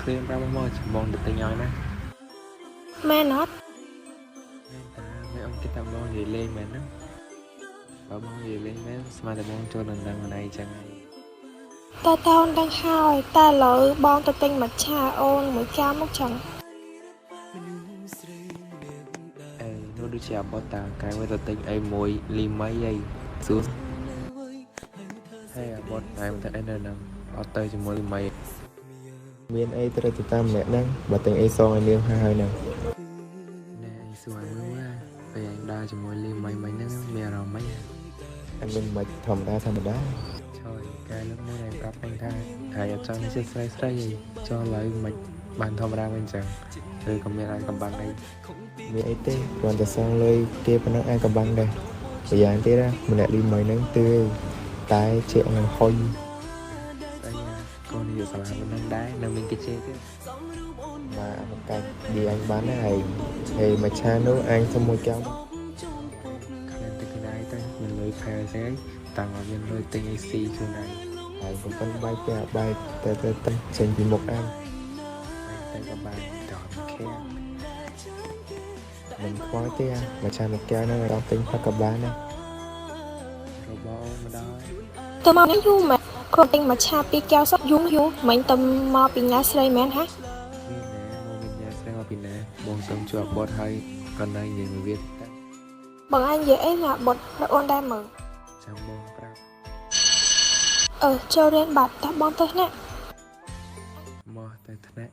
ភ្លាមប្រាប់មកចាំបងទៅទិញឲ្យណា មែនអត់ មែនតាមិនអ៊ំគិតថាបងនិយាយលេងមែនហ្នឹងបើបងនិយាយលេងមែនស្មានតែបងចូលនឹងដឹងខ្លួនឯងចឹងហើយ តែតអូនដឹងហើយតែឥឡូវបងទៅទិញមច្ឆាអូនមួយកែវមកចឹង អេនោះដូចជាអបតតាកែវទៅទិញអីមួយលីមីអីសួរហើយអបតតែមិនទៅអីនៅហ្នឹងអត់ទៅជាមួយលីមី មានអីត្រូវទៅតាមម្នាក់ហ្នឹងបើទិញអីសងឲ្យនាងហើយហើយហ្នឹង ណែអីសួរឲ្យមើលមើលពេលអញដើរជាមួយលីមីមិញហ្នឹងមានអារម្មណ៍ម៉េចហ៎ អញមិនមិនធម្មតាធម្មតា ឆយកែលើកមុនឯងប្រាប់អញថាហើយអត់ចង់នេះចិត្តស្រីស្រីអីចុះឥឡូវមិនបានធម្មតាវិញចឹងឬក៏មានអាចកំបាំងអី មានអីទេគ្រាន់តែសងលុយគេប៉ុណ្ណឹងអាចកំបាំងដែរម្យ៉ាងទៀតណាម្នាក់លីមីហ្នឹងទឿតែជាអង្គហុយ ស្អីណាកូននិយាយសាលាប៉ុណ្ណឹងដែរនៅមានគេជេរទៀត មកអាមកកាច់ឌីអញបានណាឯងហើយមួយឆានោះអញសុំមួយកែវមក ក្លែនទៅកណ្ដាលទៅមានលុយផែស្អីតាំងឲ្យមានលុយទិញអីស៊ីខ្លួនឯង ហើយកំពុងបាយផ្ទះបាយទៅទៅទៅចេញពីមុខអញ ទៅក៏បានដល់ខែ មិនខ្វល់ទេអាមួយឆាមួយកែវហ្នឹងដល់ទិញផឹកក៏បានដែរ របស់អូនមកដល់ ទៅមកនេះយូរមែនគ្រាន់ទិញមច្ឆាពីរកែវសោះយូរយូរមិញទៅមកពីញ៉ាស្រីមែនហ៎ មានណាមកមានញ៉ាស្រីមកពីណាបងសុំជួបបតហើយក៏នៅនិយាយមួយវាតែ បងឯងនិយាយអីណាបុតប្រអូនដែរមើល ចាំបងប្រាប់ អឺចូលរៀនបាត់តោះបងទៅថ្នាក់ មកទៅថ្នាក់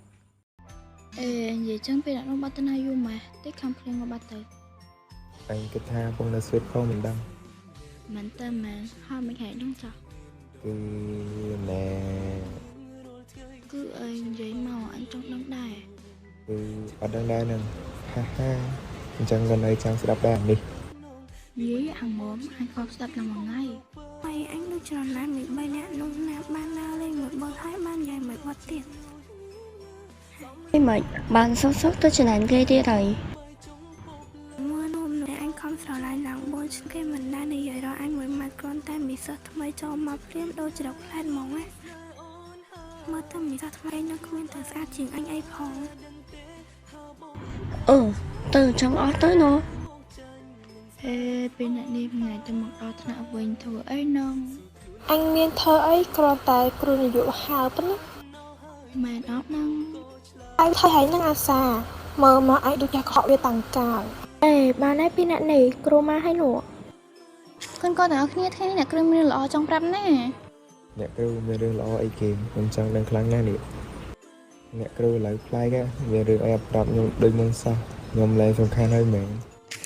អេនិយាយចឹងពេលអ្នកនោះបាត់ទៅណាយូរម៉េះតិចខំភ្លៀងមកបាត់ទៅ អញគិតថាពងនៅស្វីតផងមិនដឹង មិនទៅមែនហើយមិនហែងនោះចោះ គឺណែ គឺអីនិយាយមកអញចង់ដឹងដែរ គឺអត់ដឹងដែរហ្នឹងហាហាអញ្ចឹងក៏នៅចាំស្ដាប់ដែរនេះ និយាយអាងមុំអញខំស្ដាប់ដល់មួយថ្ងៃ ហើយអញដូចច្រឡំមួយបីអ្នកនោះណាបានដើរលេងមួយបុតហើយបានយាយមួយបុតទៀត អីមិនបានសុកសុកទៅចំណែនគេទៀតហើយ មើលនោះម្នាក់អញខំស្រឡាញ់ឡើង4ឆ្នាំគេមិនដែលនិយាយរកអញមួយម៉ាត់គ្រាន់តែមីសិស្សថ្មីចូលមកភ្លាមដូចច្រកផ្លែតហ្មងណាមើលទៅមីសិស្សថ្មីនឹងគ្មានទៅស្អាតជាងអញអីផង អឺទៅចង់អស់ទៅណូ អេពេលអ្នកនេះមួយថ្ងៃទៅមកដល់ថ្នាក់វិញធ្វើអីនង អញមានធ្វើអីគ្រាន់តែគ្រូនយោហៅប៉ុណ្ណា មែនអត់នង ឯងថៃហើយនឹងអាសាមើលមកឯងដូចជាកុហកវាតាំងកាល អេបានហើយពីអ្នកនេះគ្រូមកហើយនោះ កូនកូនទាំងអស់គ្នាថ្ងៃនេះអ្នកគ្រូមានរឿងល្អចង់ប្រាប់ណា អ្នកគ្រូមានរឿងល្អអីគេខ្ញុំចង់ដឹងខ្លាំងណាស់នេះអ្នកគ្រូឥឡូវប្លែកហ៎មានរឿងអីអត់ប្រាប់ខ្ញុំដូចមុនសោះខ្ញុំលែងសំខាន់ហើយមែន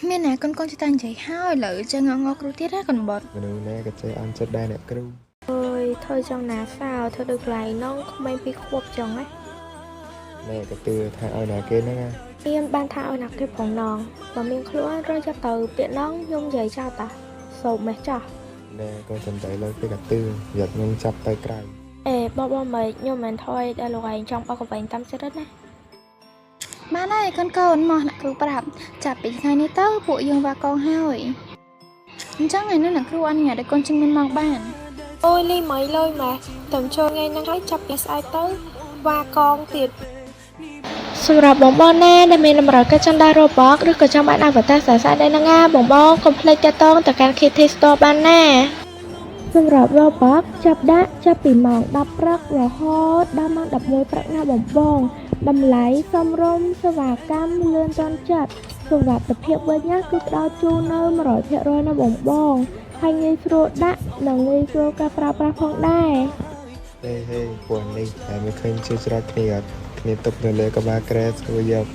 មានណាកូនកូនចេះតែនិយាយហើយឥឡូវចេះងងគ្រូទៀតណាកូនបុត មនុស្សណាក៏ចេះអន់ចិត្តដែរអ្នកគ្រូ អើយធ្វើចង់ណាសោធ្វើដូចកន្លែងនងក្មេងពីរខួបចឹងណា ណែក៏ទឿថាឲ្យណាគេហ្នឹងណា មានបានថាឲ្យណាគេផងនងបើមានខ្លួនរកយកទៅពាក្យនងខ្ញុំនិយាយចោលតាសោបមេះចោះ ណែក៏សំដីលើគេក៏ទឿយ៉ាត់ខ្ញុំចាប់ទៅក្រៅ អេបងបងមិនខ្ញុំមិនថយដែលលោកឯងចង់បោកកវែងតាមចិត្តណា បានហើយកូនកូនមកអ្នកគ្រូប្រាប់ចាប់ពីថ្ងៃនេះទៅពួកយើងវ៉ាកងហើយអញ្ចឹងថ្ងៃនេះអ្នកគ្រូអនុញ្ញាតឲ្យកូនជិះមានម៉ោងបាន អូយលីមីលយម៉ែតំចូលថ្ងៃហ្នឹងហើយចាប់ពីស្អែកទៅវ៉ាកងទៀត សម្រាប់បងបងណាដែលមានតម្រូវការចង់ដើរ Roblox ឬក៏ចង់បាន avatar ស្អាតៗដែរហ្នឹងណាបងបងកុំភ្លេចតាក់ទងទៅកាន់ KT Store បានណាសម្រាប់ Roblox ចាប់ដាក់ចាប់ពីម៉ោង10ព្រឹករហូតដល់ម៉ោង11ព្រឹកណាបងបងតម្លៃសមរម្យសេវាកម្មលឿនទាន់ចិត្តសុវត្ថិភាពវិញណាគឺផ្ដល់ជូននៅ100%ណាបងបងហើយងាយស្រួលដាក់និងងាយស្រួលការប្រើប្រាស់ផងដែរ ហេហេពួកនេះតែមិនឃើញជឿច្រកគ្នាអត់គ្នាទុកនៅលើក្បាលក្រែស្រួលយក